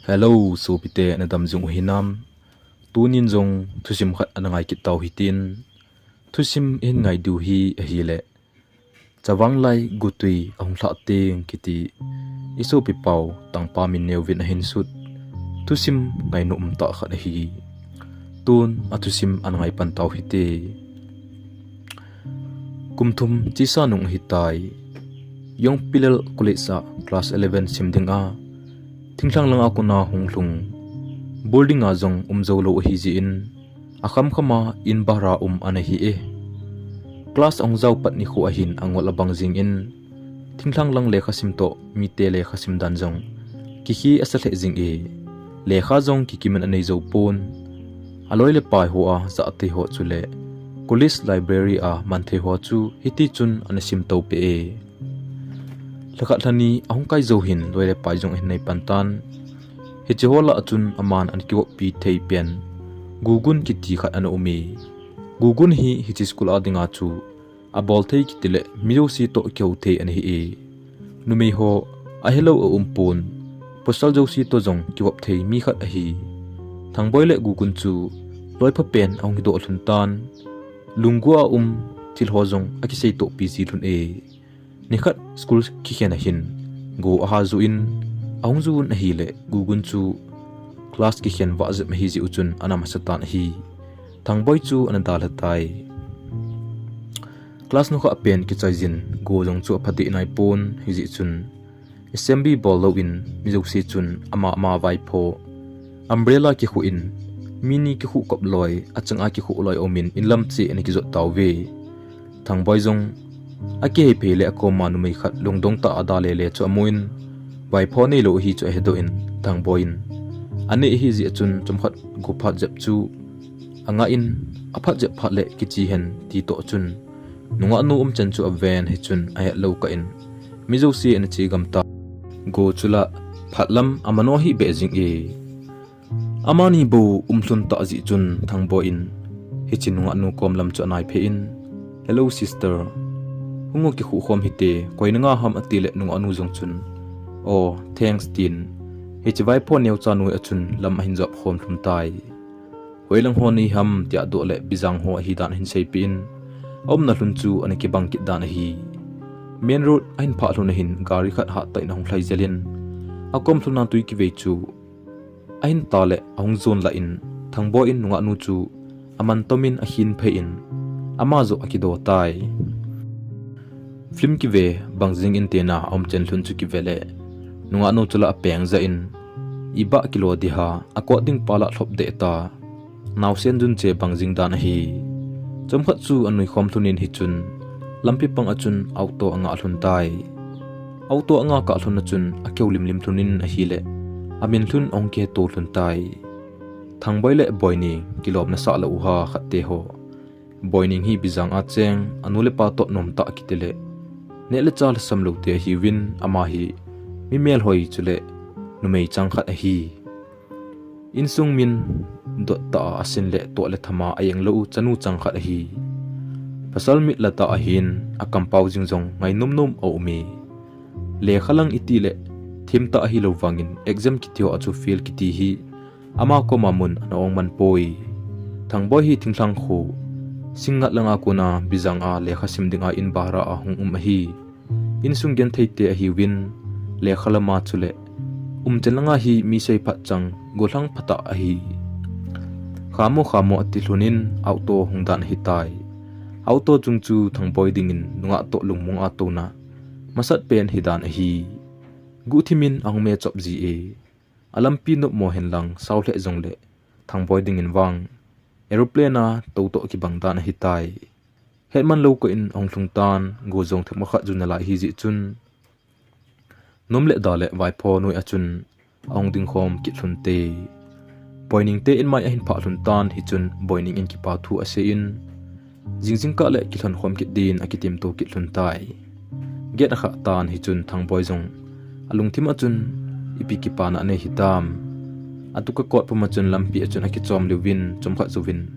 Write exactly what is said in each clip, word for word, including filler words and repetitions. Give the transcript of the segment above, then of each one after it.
Hello, sopite, nadam jing u hinam? Tunin jong thusim khat ana ngai kit tau hitin. Thusim ihin ngai diu hi ahile, Chavang Lai Gutui ahung lhah teng kiti i sopi pau Tangpa Minneo vin ahin sut thusim ngainom tah khat ahi. Tun a thusim ana ngai pan tau hite. Kum thum chesa nung ahitai. Yongpilel College a class eleven sim dinga thinglhang langa kona hung lhung. Boarding a jong um jou lou ahi jeh in, akham khama in bahar a um ana hi e. Class ahung jao pat nikho ahin angol abang jingin, thinglhang lang lekha sim toh mite lekha sim dan jong kikhe asa lheh jing e. Lekha jong kikim in anei jou pon. Aloi le pai hoa jathei ho chule college library a manthei ho chu hiti chun ana sim to peh e. Lhakhat lhani ahung kai jou hin loi le pai jong ahin nei pan tan. Hiche ho lah a chun aman ana kivoppi thei pen Gugun kiti khat ana um e. Gugun hi hiche school a dinga chu abol thei kiti le mi jouse toh kihou thei ana hi e. Numei ho ahelou aum pon. Pasal jouse toh jong kivop thei mi khat ahi. Thangboi le Gugun chu loi pha pen ahung hidoh lhon tan. Lunggel a um thil ho jong akisei toh pi ji lhon e. Nikhat school kikhen ahin, Gu aha ju in, ahung ju un ahile, Gugun chu class kikhen vah jep ahi jeh u chun ana masa tan ahi. Thangboi chu ana dalha tai. Class nukha pen kichai jin, Gu jong chu apha deh nai pon, hijeh chun assembly bol lou in, mi jouse chun ama ama vaipho, umbrella kikhu in, mi ni kikhu kop loi, achanga kikhu loi aum in, in lam che ana kijot tauve. Thangboi jong akihei phei le akoma numei khat lungdong tah a ada lele chu amun, vaipho neilou ahi chu ahedoh in, Thangboi in aneh ahi jeh chun chomkhat Gu phat jep chu angah in, aphat jep phat le kiche hen ti toh chun, nungah nu umchan chu aven hichun ahet lou kah in, mi jouse ana che gam ta. Gu chu la phat lam amano hih beh jing e. Amani bou um lhon tah jeh chun Thangboi in, hiche nungah nu kom lam chu anai phei in, "Hello sister, hung o kikhu khom hite, koi na ngah ham?" ati le nungah nu jong chun, "Oh, thanks," tin, hiche vaipho neocha noi a chun lam ahin jop khom lhon tai. Hoilang ho nei ham tia doh le Bijang ho ahi dan ahin seipeh in, aumna lhon chu ana kibang kit dan ahi. Main road ahin phah lhon ahin gari khat hattah in ahung lhai jel in, akom lhon a tui kivei chu ahin ta le ahung jon lah in, Thangboi in nungah nu chu aman tom in akhin phei in, ama joh akido tai. Film kive bang jing in tina aumchan lhon chu kive le, nungah nu chu la apeng jah in, ibah kilo ding ham, akot ding pa la lhop deh ta. Naosen jun che bang jing dan ahi. Chomkhat chu anui khom lhon in hichun, lampi pang a chun auto angah lhon tai. Auto angah kah lhon a chun akihou limlim lhon in ahile, amin lhon ahung kiheto lhon tai. Thangboi le Boining, kilom nasah lou u ham khatte ho. Boining hi Bijang a cheng, anu le apa toh nom tah kiti le, neh le chah lhasam lou te ahiuvin, ama hi mi melhoi chule numei chang khat ahi. Insung min dot tah a asin le toh le thama a-eng lou u chanu chang khat ahi. Pasal mit la tah ahin, akampau jing jong ngainom nom aum e. Lekha lang iti le thim tah ahilou vangin exam kiti ho a chu fail kiti hi ama koma mun ana ong man poi. Thangboi hi thinglhang kho, Singngat langa kona Bijang a lekha sim dinga in bahar a hung um ahi. Insung genthei te ahiuvin, lekha lama chule umchan langa hi mi sei phat chang, gollhang phatah ahi. Khamo khamo ati lhon in auto hung dan ahitai. Auto chung chu Thangboi dingin nungah toh lungmong a touna masat pen hidan ahi. Guhthim in ahung me chop ji e. Alampi nopmo hen lang sao lheh jongle, Thangboi dingin vang aeroplane a tou toh kibang dan ahitai. Hetman lou kah in ahung lhung tan, Gu jong themkhat jun nalai ahi jeh chun, nom le da le vaipho noi a chun ahung ding khom kit lhon te. Boining te in mai ahin phah lhon tan, hichun Boining in kipa thu asei in, jingjing kah le kilhon khom kit din akitimto kit lhon tai. Gate akhah tan, hichun Thangboi jong alungthim a chun ipi kipana anei hitam. Atu kakot pum a chun lampi a chun akichom liuvin, chomkhat jouvin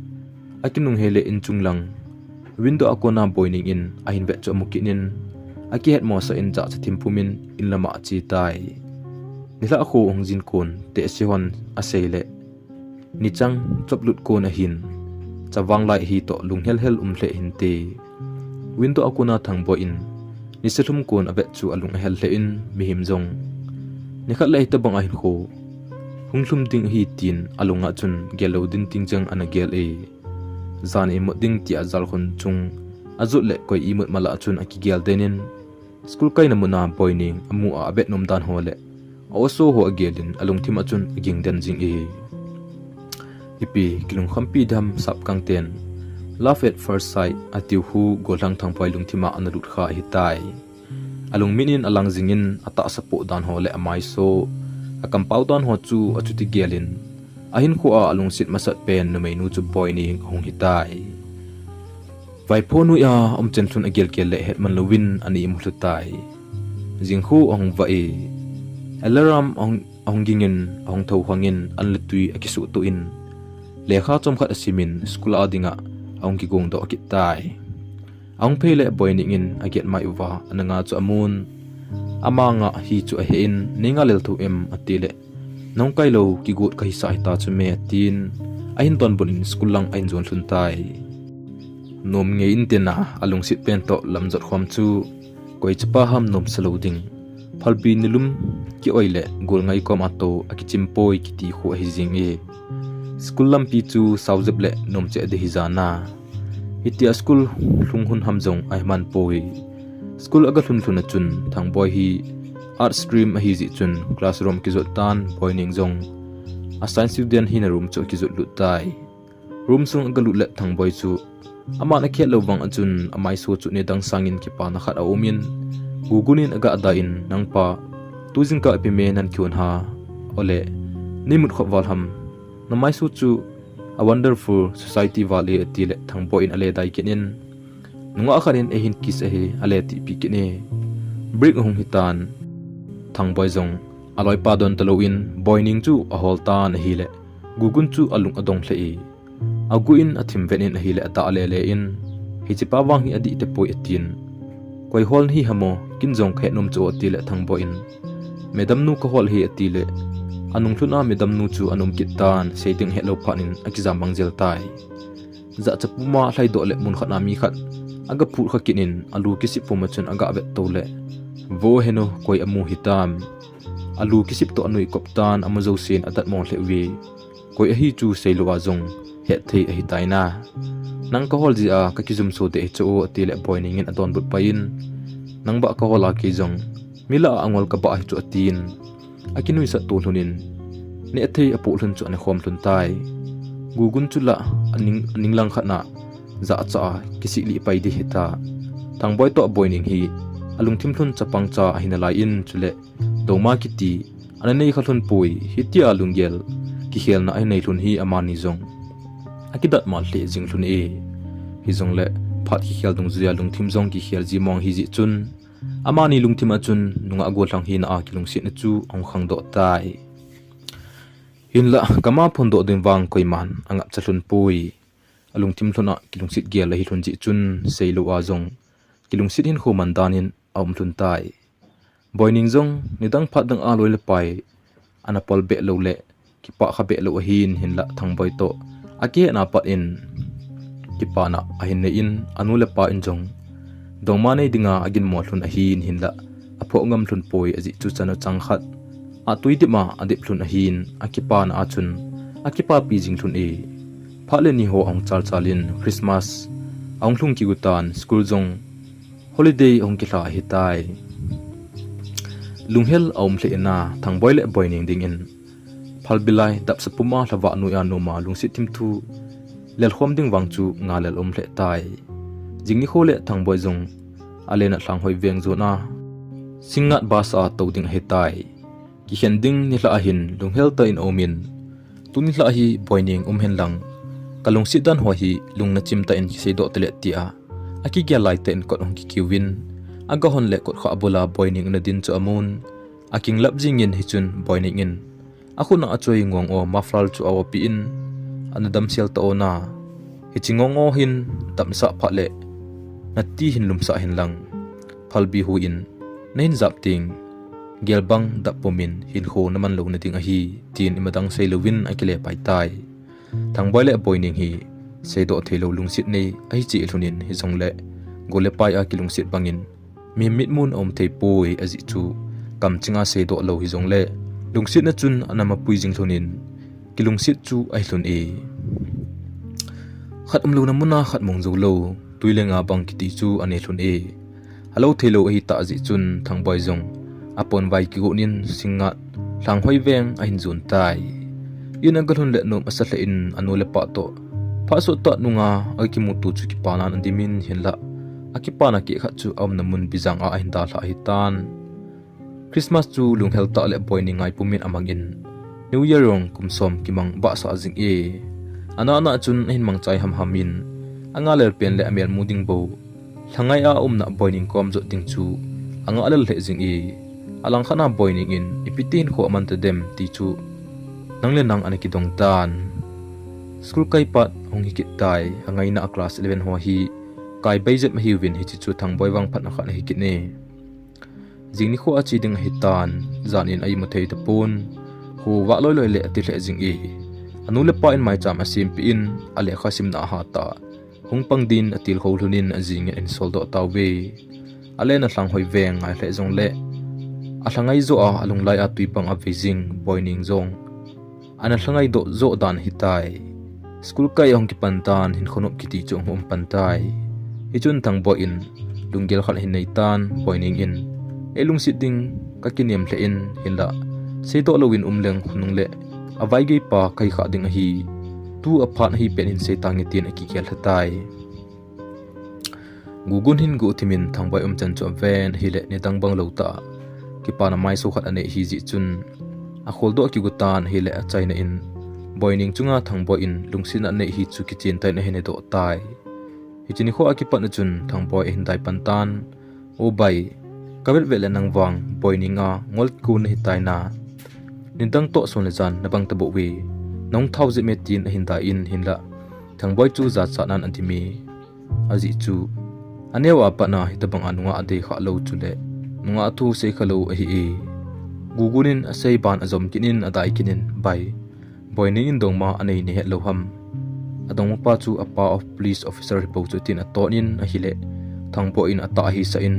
akinunghei le inchung lang window a kona Boining in ahin vet chu amu kit in, akihetmosah in jachat thim pum in in lama ache tai. Nilhah kho hung jin kon tehse hon asei le, nichang choplut kon ahin, chavang lai hi toh lunghel hel um lheh hinte. Window a kona Thangboi in nisa lhum kon avet chu alung ahel lheh in, mihem jong nikhat le hitobang a hinkho hung lhum ding ahi tin alunga chun gel lou ding ting jeng ana gel e. Jan imut ding tia jalkhun chung ajot le koi imut mala chun akigel den in, school kaina muna Boineng amu a avet nom dan ho le a-aw so ho agel in alungthim a chun aging den jing e. Ipi kilungkhampi dam Sapkang ten love at first sight atiu hu gollhang Thangboi lungthim a ana lut kha ahitai. Alungmin in alang jing in atahsa poh dan ho le amaiso, akampau dan ho chu achuti gel in, ahinkho a alungset masat pen numeinu chu Boineng ahung hitai. Vaipho noi a umchen lhun agel gel le hetman louvin ana imu lhu tai. Jingkhu ahung vah e. Alarm ahung, ahung ging in, ahung tho hang in, an le tui akisuh toh in, lekha chomkhat asim in school a dinga ahung kigong doh kit tai. Ahung phei le Boineng in aget mai uva, ana nga chu amun. Ama nga hi chu ahe in, nei nga lel tho em ati le, nahung kai lou kigot kahi sa hita chu me atin, ahin donbut in school lang ahin jon lhun tai. Nom ngei in tina alungset pen toh lamjot khom chu koi chapa ham nomsa lou ding. Phalbi nilum ki-oi le golngai kom a toh akichim poi kiti khu ahi jing e. School lampi chu sao jep le nom cheh ding hi jana. Hitia school lhung hun ham jong ahi man poi. School aga lhun lhun a chun Thangboi hi art stream ahi jeh chun classroom kijot tan, Boineng jong a science student hina room chu akijot lut tai. Room sung aga lut le Thangboi chu aman akhet lou vang a chun amaiso chu nidang sangin kipana khat aum in, Gugun in aga dai in, nangpa, tu jingkah ipi me nan kihon ham, ole, nei mut khop val ham, namaiso chu a wonderful society val e ati le Thangboi in ale dai kit in, nungah khat in eihin kiss ahi, ale tipi kit e. Break ahung hitan, Thangboi jong aloipa don talou in Boineng chu ahol tan ahile, Gugun chu alung adong lheh e. Agu in athim vet in ahile adah lele in, hichepa vang hi adih tapoi atin. Koi hol nahi ham o, ken jong kahet nom chu o ati le Thangboi in, madam nu kahol ahi ati le, anung lhun a madam nu chu ana um kit tan, sei ding ahet lou phat in akijam mang jel tai. Jahcha puma lhaidoh le mun khat a mi khat aga phut kha kit in, alu kisip pum a chun aga vet to le, vo henu koi amu hitam. Alu kisip toh anui kop tan, ama jousen adatmo lheh uve. Koi ahi chu seilou a jong hetthei ahitai na. Nang kahol jeh a kakijumso deh hi chu o ati le Boineng in adonbut pai in, nang bah kahol a kei jong mi lah a angol kabah ahi chu atin. Akinuisat to lhun in, neh thei apoh lhun chu ana khom lhun tai. Gugun chu lah aning, aning lang khat na jahcha a kisih lih pai ding hita. Thangboi toh Boineng hi alungthim lhun chapang cha ahi nalai in chule Dongma kiti ana nei kha lhun poi, hitia lunggel kikhelna ahin nei lhun hi amani jong akidatmo lheh jing lhun e. Hijongle phat kikhel dungjuia lungthim jong kikhel ji mong ahi jeh chun, amani lungthim a chun nungah gollhang hina a kilungsetna chu ahung khangdoh tai. Hinlah kama phondoh ding vang koiman angapcha lhun poi. Alungthim lhun a kilungset gel ahi lhun jeh chun seilou a jong kilungset hinkho man dan in aum lhun tai. Boineng jong nidang phat dang a loi le pai ana pol beh lou le kipah kha beh lou ahin, hinlah Thangboi toh akihetna pat in kipana ahin nei in, anu le pa in jong Dongma nei dinga aginmo lhun ahin, hinlah aphoh ngam lhun poi ajeh chu chanu chang khat a tui dip a adip lhun ahin, akipana a chun akipapi jing lhun e. Phat le ni ho ahung chal chal in Christmas ahung lhung kigu tan, school jong holiday ahung kilha ahitai. Lunghel aum lheh in a Thangboi le Boineng dingin phalbi lai dapsa puma lhavah noi a noma lungset thimthu lelkhom ding vang chu ngalel um lheh tai. Jing nikho le Thangboi jong alen a lhanghoi veng jon a singngat bus a tou ding ahitai. Kikhen ding nilhah ahin lunghel tah in aum in, tuni lhah hi Boineng um hen lang, kalungset dan ho hi lungna chim tah in kiseidoh tale tia akigel lai tah in kot ahung kikiu in, agahon le kotkhah bula Boineng ana din chu amun. Akinglap jingin hichun Boineng in akhut a achoi ngong o muffler chu aopi in, ana damsel tah o na. Hiche ngong o hin damsah phat le nati hin lumsah hen lang, phalbi hu in nahin jap teng Gelbang dap pumin hinkho naman lou nading ahi, tin imadang seilouvin akile pai tai. Thangboi le Boining hi seidoh theilou lungset nei ahi cheh lhonin hijongle, gol le pai a kilungset bangin mihem mitmun aum thei poi ajeh chu, kamchinga seidoh lou hijongle, lungsetna chun ana mapui jing lhonin, kilungset chu ahi lhon e. Khat umlouna muna khat mong jou lou, tui le nga bang kiti chu ane lhon e. Alou theilou ahitah jeh chun Thangboi jong apon vai kigon in Singngat lhanghoi veng ahin jon tai. In aga lhun le nom asa lheh in anu le pa toh phat sottah nunga aga kimuto chu kipana adimin hinlah, akipana keh khat chu aumna mun Bijang a ahin dalha ahitan. Christmas chu lunghel tah le Boining ngai pumin amangin, New Year jong kum som kimang bahsah jing e. Ana ana chun ahin mangchai hamham in, anga lel pen le amel mu ding bou, lhangai a umna Boining kom jot ding chu anga lel lheh jing e. Alangkhat a Boining in, ipi ti hinkho aman tadem ti chu nang le nang ana kidong tan. School kai pat hung hi kit tai, angaina a class eleven ho hi kai bai jep ahiuvin, hiche chu Thangboi vang phatna khat ahi kit e. Jing nikho a che ding ahitan, jan in a imu thei tapon, kho vah loi loi le ati lheh jing e. Anu le pa in maicham asempeh in, alekha simna ahat a, hung pang din atilkhou lhonin ajing in ahin soldoh tauve. Alen alhanghoi veng ngai lheh jongle, alhangai joh a alunglai a tui pang avei jing Boining jong ana lhangai doh joh dan ahitai. School kai ahung kipan tan, hinkho nop kiti chu ahung um pan tai. Hichun Thangboi in lunggel khat ahin nei tan, Boining in, ei lungset ding kakinem lheh in hinlah, seidoh louvin um leng khonung le avaigei pa kahi kha ding ahi. Tu aphat ahi pet hin sei tange tin akigel lha tai. Gugun hin guhthim in Thangboi umchan chu aven ahile, nidang bang lou tah a kipana maiso khat anei ahi jeh chun, akholdoh akigu tan ahile, achaina in Boining chunga Thangboi in lungsetna anei ahi chu kichen tah in ahin hedoh tai. Hiche nikho a kipat na chun Thangboi ahin dai pan tan, O bai, kavet vet le nang vang Boining a ngol kigo nahi tai na. Nidang toh sun le jan nabang tabouve. Nahung thao jep me tin ahin dai in hinlah, Thangboi chu jachatnan adim e. Ajeh chu, aneo a pat na hitabang a nungah adei kha lou chule, nungah thu sei kha lou ahi e. Gugun in asei ban ajom kit in adai kit in, Bai, Boining in dongma anei nahet lou ham. Adongma pa chu apa of police officer hipou chu tin aton in ahile, Thangboi in atah ahisah in,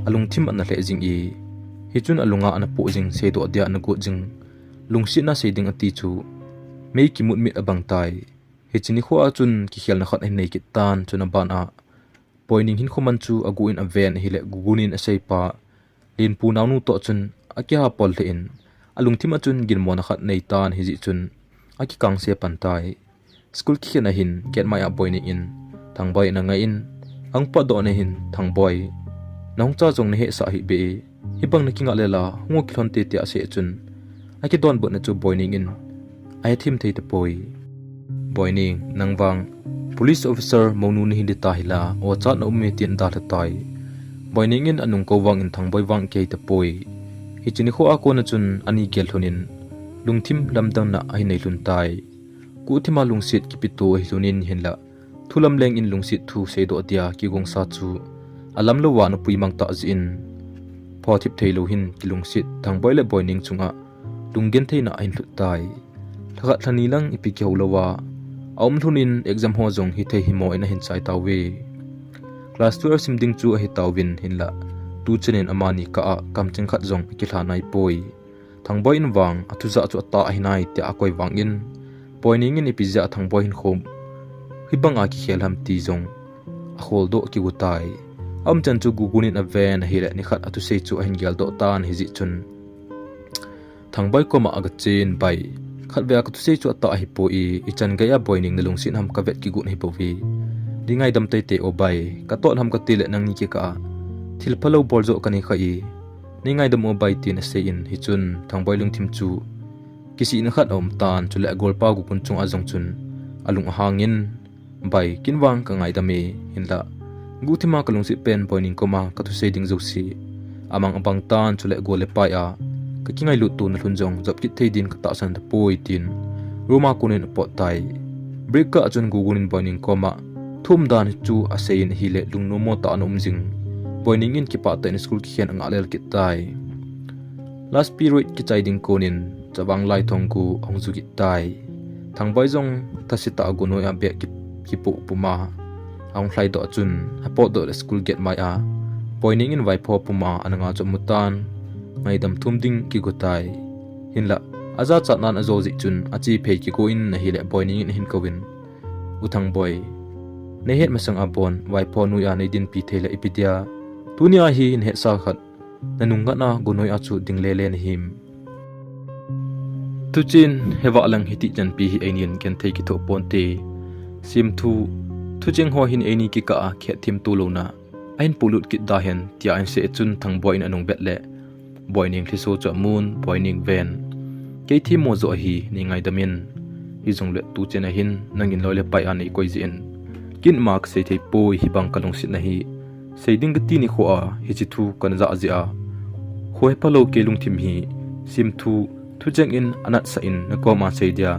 alungthim ana lheh jing e. Hichun alunga ana poh jing, seidoh dia ana got jing, lungsetna sei ding ati chu mei kimut mit abang tai. Hiche nikho a chun kikhelna khat ahin nei kit tan, chuna ban a Boining hinkho man chu aguh in aven ahile, Gugun in aseipa Lenpu naonu toh chun akihapol lheh in, alungthim a chun ginmona khat nei tan ahijeh chun akikangse pan tai. School kikhen ahin gate mai a Boining in Thangboi in angai in, Ahung potdoh nahin Thangboi, nahung cha jong nahesah hih beh e, hibang nakingah lela hung kilhon te, tia asei chun, akidonbutna chu Boining in ahethim thei tapoi. Boining, nang vang police officer mounu nahi ding tahi la, ochat na um e, tin adalha tai. Boining in anung kou vang in Thangboi vang kihei tapoi. Hiche nikho a kona chun ani gel lhon in lungthim lamdangna ahin nei lhon tai. Guhthim a lungset kipito ahi lhon in hinlah, thu lamleng in lungset thu seidoh dia kigongsa chu alam louva ana puimang tah jeh in, phothip thei lou hin kilungset Thangboi le Boining chunga lunggentheina ahin lhut tai. Lhakhat lhani lang ipi kihou louva aum lhon in, exam ho jong hithei himo in ahin chai tauve. Class twelve sim ding chu ahi tauvin hinlah, tuchan in amani kah a kamcheng khat jong akilha naipoi. Thangboi in vang athujah chu atah ahi nai, tia akoi vang in, Boining in ipi jeh a Thangboi hinkho hibang a kikhel ham ti jong akholdoh kigo tai. Aumchan chu Gugun in aven ahile, nikhat athusei chu ahin geldoh tan ahijeh chun, Thangboi koma agachen, Bai, khatvei a kathusei chu atah ahipoi, ichan gei a Boining nalungset ham kavet kigot ahipouve. Nei ngaidam teitei o Bai, katot ham katile nangni kikah a thil phalou bol joh kanei kha e. Nei ngaidam o Bai, tin asei in, hichun Thangboi lungthim chu kisihna khat aum tan, chule agolpa Gugun chunga jong chun alung ahang in, Bai, ken vang kangaidam e, hinlah, guhthim a kalungset pen Boining koma kathusei ding jouse amang abang tan, chule gol le pai a kakingailut tona lhon jong jop kit thei din katahsan tapoi, tin room a kon in apot tai. Break kah a chun Gugun in Boining koma thu umdan chu asei in ahile, lungnommo tah a ana um jing. Boining in kipah tah in school kikhen angah lel kit tai. Last period kichai ding konin Chavang Laithong gu ahung ju kit tai. Thangboi jong thase tah a gu noi a bag ki, kipoh puma ahung lhai doh chun, apot doh le school gate mai a Boining in vaipho puma ana nga chu amu tan, ngaidam thum ding kigo tai. Hinlah, ajachat nan ajo jeh chun ache phei kigo in ahile Boining in ahin kouvin, "U Thangboi, nei het masang a bon, vaipho noi a nei dinpi thei le ipi dia. Tunia hi nahetsa khat, na nungngat a gu noi a chu ding lele nahim. Thuchen, hevah lang hiti chanpi hi einin genthei kithoh ponte. Semthu, thucheng ho hin eini kikah a khet thim to louna ahin polut kit da hen," tia ahin sei chun Thangboi in anung vet le Boining lhiso chu amun, Boining ven. "Kei themmo joh ahi, nei ngaidam in. Hijongle tuchen ahin nangin loi le pai a nei koi jeh in kin ma kasei thei poi, hibang kalungset na hi. Sei ding kati nikho a hiche thu kana jah jeh a, kho hephalou kei lungthim hi Semthu thucheng in anatsah in nakom a sei dia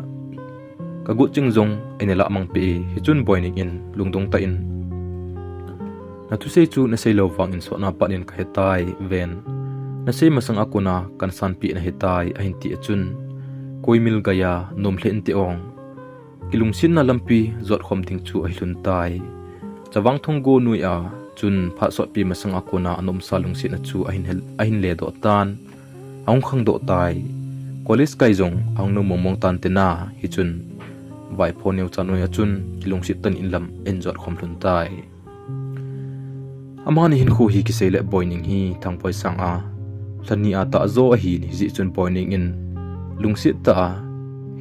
kagot cheng jong eina lah mang peh e." Hichun Boining in lungdong tah in, "Nathusei chu nasei lou vangin sotna pat in kahe tai ven. Nasei masang a kona kana sanpi nahi tai," ahin ti a chun, "Koi mil geiya nom lheh inte ong. Kilungsetna lampi jotkhom ding chu ahi lhon tai." Chavang Thong gu noi a chun phat sotpi masang a kona anomsa lungsetna chu ahin hel, ahin ledoh tan. Ahung khangdoh tai. College kai jong ahung nom mong mong tan tena, hichun vaipho neocha noi a chun kilungset tah in lam ahin jotkhom lhon tai. Amani hinkho hi kisei le Boining hi Thangboi sang a lhani a tah jo ahin, hijeh chun Boining in lungset tah a,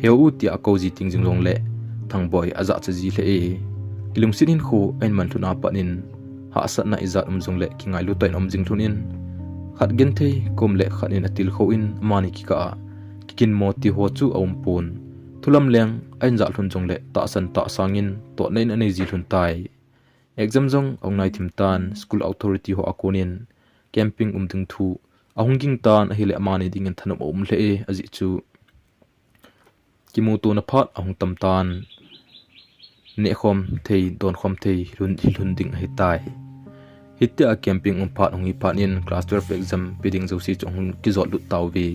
"Heu u," tia akou ji teng jing jongle Thangboi ajahcha ji lheh e. Kilungset hinkho ahin man lhon a pat in hahsatna ijat um jongle kingailu tah in aum jing lhon in, khat genthei kom le khat in atilkhou in amani kikah a kiginmo ti ho chu aum pon. Thulam leng ahin jah lhon jongle tahsan tah sangin totna in anei ji lhon tai. Exam jong ahung nai thim tan, school authority ho a konin camping um ding thu ahung ging tan, ahile amani dingin thanom aum lheh e, ajeh chu kimutona phat ahung tam tan, nehkhom thei, donkhom thei, lhun, hi lhun ding ahi tai. Hitia camping um phat hung hi phat in class twelve exam pe ding jouse chu ahung kijot lut tauve.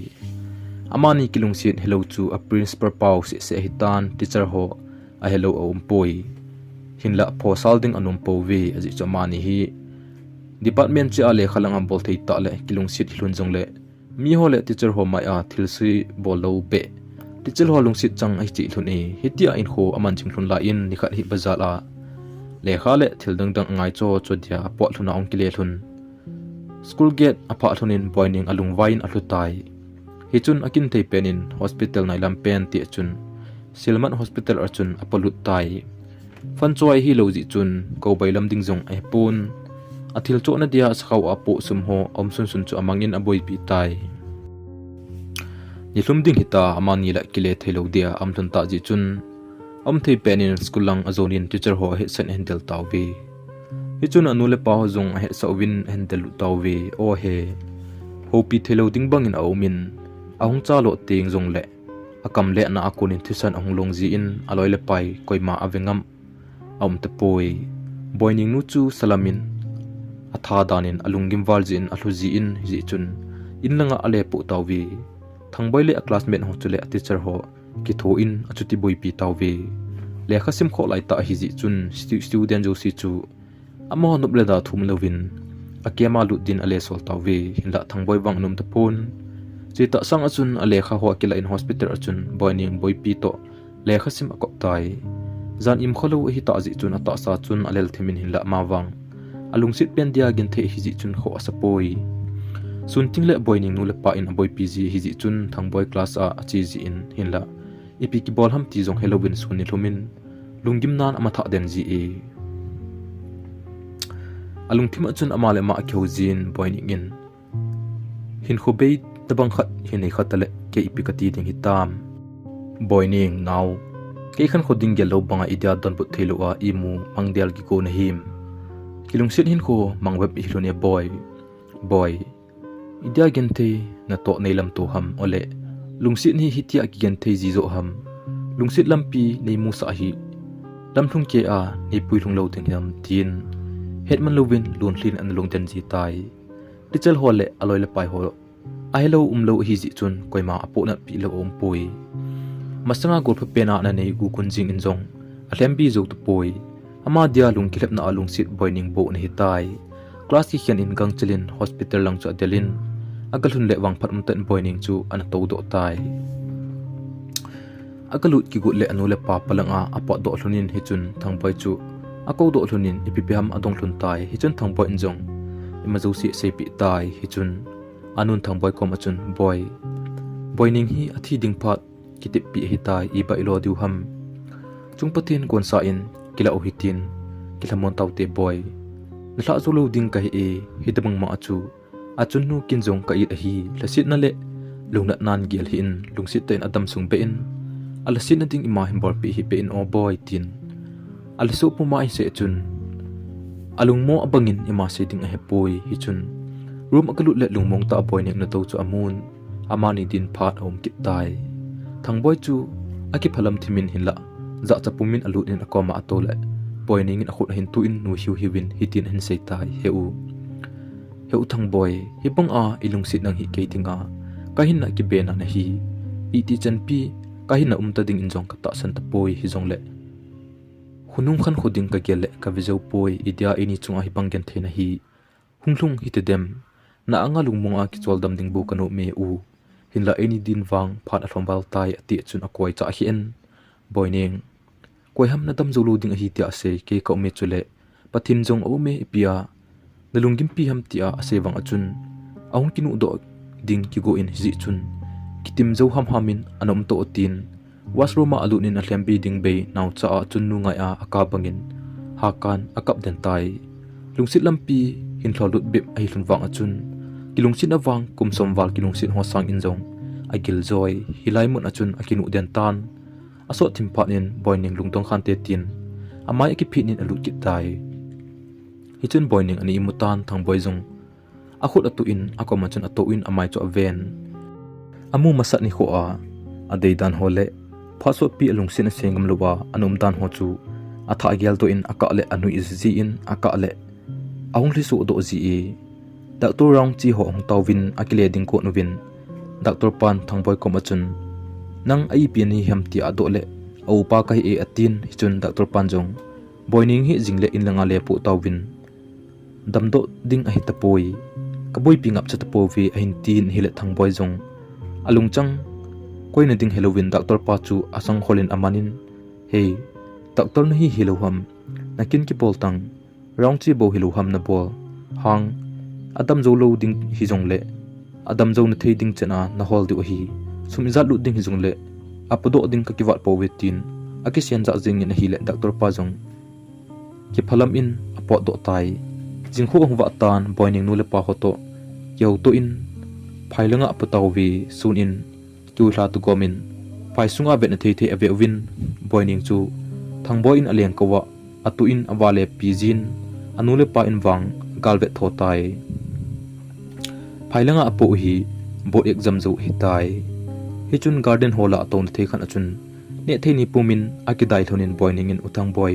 Amani kilungset helou chu a principal pau seh seh ahi tan, teacher ho ahelou aum poi. Hinlah phosal ding anom pouve, ajeh chu amani hi department cheh a lekha lang abol thei tah le kilungset hi lhon jongle miho le teacher ho mai a thilse bol lou beh teacher ho lungset chang ahi cheh lhon e. Hitia hinkho aman jing lhon lai in nikhat hi bazar a lekha le thil dang dang angai cho cho dia apot lhon a ahung kile lhon. School gate aphah lhon in Boining alungvai in alhu tai. Hichun akin thei pen in hospital nailam pen ti a chun Silmat Hospital a chun apolut tai. Fan choi hilou jeh chun kou bailam ding jong ahipon, athil chohna dia sakhao a apoh sum ho aum sunsun chu amangin aboipi tai. Nilhum ding hita amani la kile thei lou dia aum lhon tah jeh chun, aum thei pen in school lang ajon in teacher ho ahetsah in ahin del tauve. Hichun anu le apa ho jong ahetsah uvin ahin del lut tauve. O he, houpi thei lou ding bangin aum in, ahung chalo teng jongle akam le ana a konin thisan ahung long jin aloi le pai koima ave ngam aum tapoi. Boining nu chu salam in atha dan in alunggim val jin alhu jin, hijeh chun in langa ale poh tauve. Thangboi le a classmate ho chule a teacher ho kitho in achuti boipi tauve. Lekha sim khoh lai tah ahijeh chun stu-, student jouse chu amaho nop le da thum louvin a camp a lut din ale sol tauve. Hinlah Thangboi vang anom tapon. Chutah sang a chun alekha ho akilah in hospital a chun Boining boipi toh lekha sim akop tai. Jan im kholou ahitah jeh chun atahsa chun alel thim in hinlah ama vang alungset pen dia genthei ahijeh chun khoh asapoi. Sun ting le Boining nu le pa in aboipi ji ahijeh chun Thangboi class a ache jin hinlah ipi kibol ham ti jong helouvin sun nilhum in lunggim nan amathah den ji e. Alungthim a chun ama le ama akihou jin Boining in, "Hinkho bei tabang khat hi nei kha tale kei ipi kati ding hitam. Boining nao, kei khankho ding gel lou banga idia donbut thei lou a imu mang del kigo nahim. Kilungset hinkho mang vep ihi lhon e Boi. Boi, idia genthei natoh nei lamto ham, ole lungset hi hitia kigenthei ji joh ham. Lungset lampi nei musah hi lamlhung kei a nei puilhung lou ding ham," tin hetman louvin lunlhin ana lungden ji tai. Teacher ho le aloi le pai ho Ahilou umlou ahi jeh chun koima apohnat pi lou aumpoi. Masanga golpha pen a ana nei u kun jing in jong alhembi jou tapoi. Ama dia lungkilhepna a lungset Boining bou ana hitai. Class kikhen in gangchel in hospital lang chu adel in, agalhun le vangphat umtah in Boining chu ana toudoh tai. Agalut kigot le anu le pa palang a apotdoh lhon in hichun Thangboi chu akoudoh lhon in ipi pi ham adong lhon tai. Hichun Thangboi in jong ima jouse aseipeh tai. Hichun anun Thangboi kom a chun, Boi, Boining hi athi ding phat kiteppi ahitai, iba ilo diu ham. Chung Pathen gonsa in kilah u hitin, kilhamon taute Boi. Nalhah jou lou ding kahi e, hitobang ma a chu achunnu kin jong ka it ahi, lhasetna le lungnatnan gel hih in, lungset tah in adam sung beh in, alhasetna ding ima hin bolpeh hih beh in o Boi, tin alhaso puma ahin sei chun, alungmo abang in ima sei ding ahepoi. Hichun room agalut le lungmong tah a Boining natou chu amun, amani din phat aum kit tai. Thangboi chu akiphalam thim in hinlah, jahcha pum in alut in akoma atou le, Boining in akhut ahin tu in nuihiu hiu in hitin ahin sei tai, He u, He u Thangboi, hibang a ilungset nang hi kei dinga kahinna kibena nahi. Itih chanpi kahinna umta ding in jong katahsan tapoi, hijongle khonung khankho ding kagel le kave jou poi, idia eini chunga hibang genthei nahi. Hunglhung hitedem, na anga lungmong a kicholdam ding bou kanom e u. Hinlah eini din vang phat alhom val tai, ati chun akoi chah hih in, Boining, koi ham nadam jou lou ding ahi tia asei, kei kaum e chule Pathen jong aum e, ipi a nalunggimpi ham tia asei vang a chun, ahung kinuhdoh ding kigo in hijeh chun kitim jou hamham in ana umtou tin, washroom a alut in alhembi ding bei naocha a achunnu ngai a akap bang in hakan akap den tai. Lungset lampi hin lholut bep ahi lhon vang a chun, kilungsetna vang kum som val kilungset ho sang in jong agil joi, hilai mun a chun akinuh den tan. Asot thim phat in Boining lungdong khante tin amai akiphit in alut kit tai. Hichun Boining ana imu tan, Thangboi jong akhut atu in akoma chun atou in amai chu aven. Amu masat nikho a adei dan ho le phat sotpi alungset asei ngam lou a ana um dan ho chu athah geldoh in akah le anui iji in akah le ahung lhisodoh ji e. Doctor Raungchi ho ahung tauvin akile ding got uvin, Doctor pan Thangboi kom a chun, nang a ipi nahi ham tia adoh le, a upa kahi e atin, hichun Doctor pan jong, Boining hi jing le in langa lepoh tauvin, damdoh ding ahi tapoi, kaboipi ngapcha tapouve ahin tin, hile Thangboi jong alungchang koina ding helouvin Doctor pa chu asang khol in aman in, Hei, Doctor nahi hilou ham, nakin kibol tang, Raungchi bou hilou ham nabol hang, adam jou lou ding hijongle, adam jou nathei ding chan a nahol diu ahi. Sum ijat lut ding hijongle, apodoh ding kakivat pouve tin, akisen jah jeng in ahile Doctor pa jong kiphalam in apotdoh tai. Jingkho ahung vah tan, Boining nu le pa ho toh kihoutoh in, phai langa apo tauve, sun in kiu lha tu gom in, phai sunga vetna thei thei ave uvin, Boining chu Thangboi in aleng kou a atu in avale pi jin, anu le pa in vang galvet tho tai. Phai langa apo u hi board exam jou ahitai. Hichun garden hall a atouna thei khat a chun, nehthei ni pum in akidai lhon in Boining in, U Thangboi,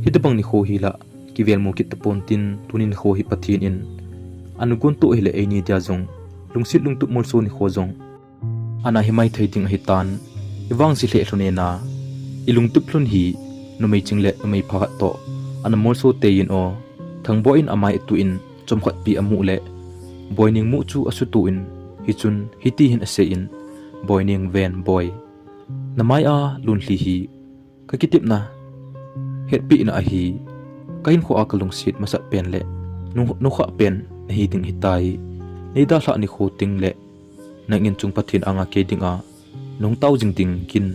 hitobang nikho hi la kivel mu kit tapon tin, tuni nikho hi Pathen in ana gontoh hile eini dia jong lungset lungtup molso nikho jong ana himai thei ding ahitan, ivangse lheh lhon e na, ilungtup lhon hi numei ching le numei pha khat toh ana molso tei in o. Thangboi in amai atu in chomkhat pi amu le, Boining mu chu asutu in, hichun hiti hin asei in, Boining ven Boi, namai a lunlhi hi kakitepna hetpehna ahi. Kahinkho a kalungset masat pen le nu, nukhah pen nahi ding ahitai. Neidalhah nikho teng le nangin chung Pathen anga kei dinga nahung tao jing ding kin,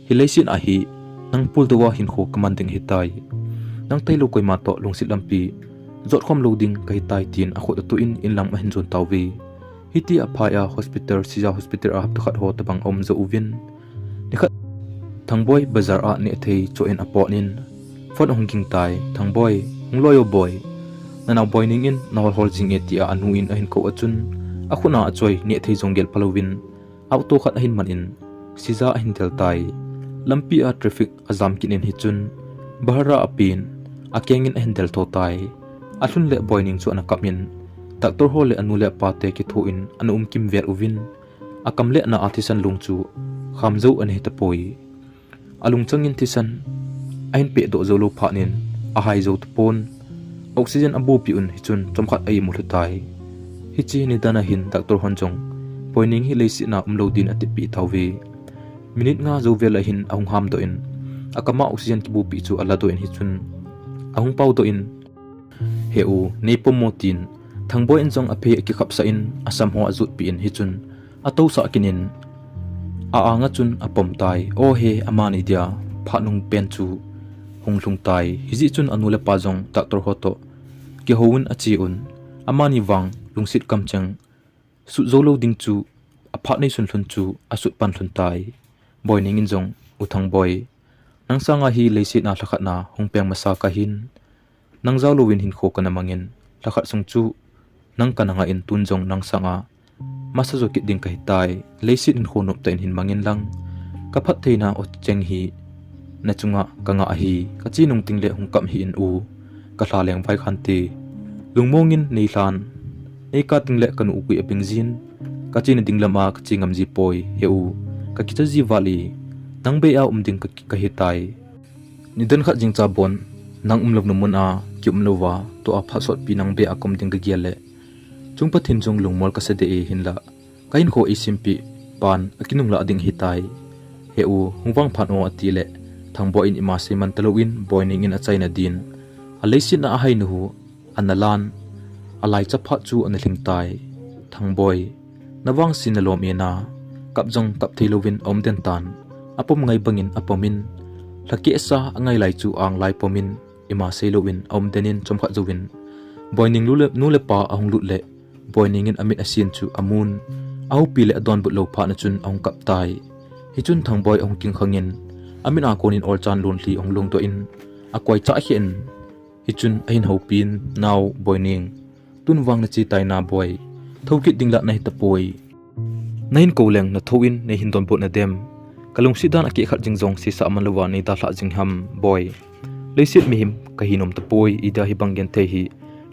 hilei chan a hi nang puldou a hinkho kaman ding ahitai. Nang tailou koima toh lungset lampi jotkhom lou ding kahitai, tin akhut atu in inlam ahin jon tauve. Hiti aphai a hospital, Sija hospital a hapta khat ho tobang aum jou uvin, nikhat Thangboi bazar a nehthei choh in apot in, phone ahung ging tai. Thangboi, hung loi o Boi, nanao Boining in nahol hol jing e, tia anu in ahin kou a chun, akhut a achoi nehthei jong gel phalouvin, auto khat ahin man in, Sija ahin del tai. Lampi a traffic ajam kit in hichun, bahar a apen, akeng in ahin del tho tai. Alhun le Boining chu ana kap in, Doctor ho le anu le apa te kitho in ana um kimvel uvin, akam le ana a thisan lung chu khamjou ana hitapoi. Alungchang in thisan ahin pehdoh jou lou phat in ahai jou tapon. Oxygen abohpeh un hichun chomkhat a-imu lhutai. Hiche nidan a hin doctor hon jong Boining hi leiset a umlou din atipeh tauve. Minute nga jou vel a hin ahung hamdoh in, akam a oxygen kibohpeh chu aladoh in hichun ahung paodoh in, "He u, neipom mo," tin Thangboi in jong aphei akikhapsah in, asam ho ajotpeh in hichun atousah kit in, a-anga chun apom tai. O he, amani dia phat nung pen chu hung lhung tai. Hijeh chun anu le apa jong doctor ho toh kihou in ache un, amani vang lungset kamcheng sut jou lou ding chu, aphat neisun lhun chu asut pan lhun tai. Boining in jong, "U Thangboi, nang sanga hi leiset a lhakhat na hung peng masa kahin, nang jaolouvin hinkho kana mangin, lhakhat sung chu nang kana ngah in, tun jong nang sanga masa jo kit ding kahitai. Leiset hinkho noptah in hin mangin lang, kaphattheina o cheng hi nachunga kangah ahi. Kache nung tengle hung kap hih in u, kalha leng vaikhante. Lungmong in neilhan, neikap tengle kanu gui abing jin, kachena ding lama kache ngamji poi. He u, kakicha ji val e, nang beh a um ding ka, kahitai. Nidan khat jingcha bon nang umlouna mun a kium louva, tua phat sotpi nang beh a kaum ding kagel le, chung Pathen jong lungmol kasa deh e, hinlah kahinkho eisempeh pan akinunglah ding ahitai. He u, hung vangphat o," atile, Thangboi in ima seiman talou in Boining in achaina din aleiset a ahainu hu ana lan, alaicha phat chu ana lhing tai. "Thangboi, navangse nalom e na, kap jong kap theilouvin aum den tan, apom ngai bangin apom in, lhakeh sa angai lai chu anglai pom in, ima seilouvin aum den in chomkhat jouvin, Boining nu le, nu le pa ahung lut le, Boining in amit asin chu amun, ahoupi le adonbut lou phat na chun ahung kap tai. Hichun Thangboi ahung kingkhang in, amit a kon in olchan lonlhi ahung longdoh in, akoichah kheh in, hichun ahin houpin, "Nao Boining, tun vang nache tai na Boi, thou kit ding lah nahitapoi. Nahin kou leng nathou in neihin donbut nadem. Kalungset dan akeh khat jing jong seisah man louva neidalhah jing ham Boi. Leiset mihem kahi nom tapoi, idia hibang genthei hi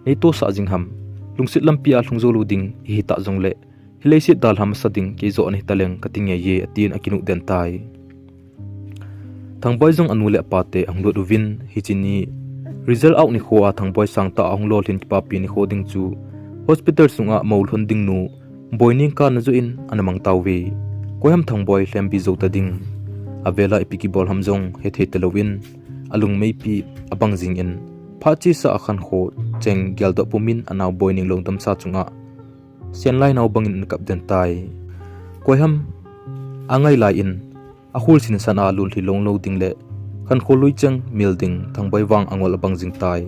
neitosah jing ham. Lungset lampi a lhung jou lou ding ihi tah jongle, hi leiset dalha masa ding kei joh nahi taleng kati ngei e," atin akinuh den tai. Thangboi jong anu le apa te ahung lut uvin, hiche ni result out nikho a Thangboi sangtah a ahung lolhin kipapi nikho ding chu hospital sunga moulhon ding nu Boining kana joh in ana mang tauve. Koiham Thangboi lhembi jou ta ding, avela ipi kibol ham jong hethei talouvin, alungmeipi abang jing in, phat chesa a khankho cheng geldoh pumin anao Boining lungdamsa chunga senlai nao bangin ana kap den tai. Koiham angai lai in, akhul sinsan a lonlhi longlou ding le khankho lui cheng mil ding Thangboi vang angol abang jing tai.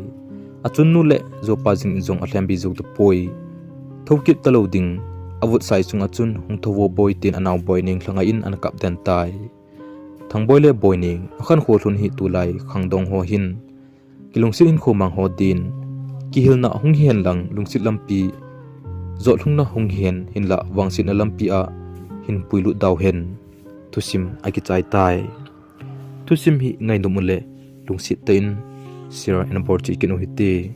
Achunnu le jopa jing in jong alhembi jou tapoi. Thou kit talou ding, avut sai chunga chun, "Hung thou vo Boi," tin anao Boining lhangai in ana kap den tai. Thangboi le Boining akhankho lhun hi tulai khangdong ho hin kilungset hinkho mang ho din, kihilna hung hihen lang lungset lampi, jotlhungna hung hihen, hinlah vangsetna lampi a hin puilut dauhen. Thusim akichai tai. Thusim hi ngainom ule lungset tah in share ana bol cheh kit u hite.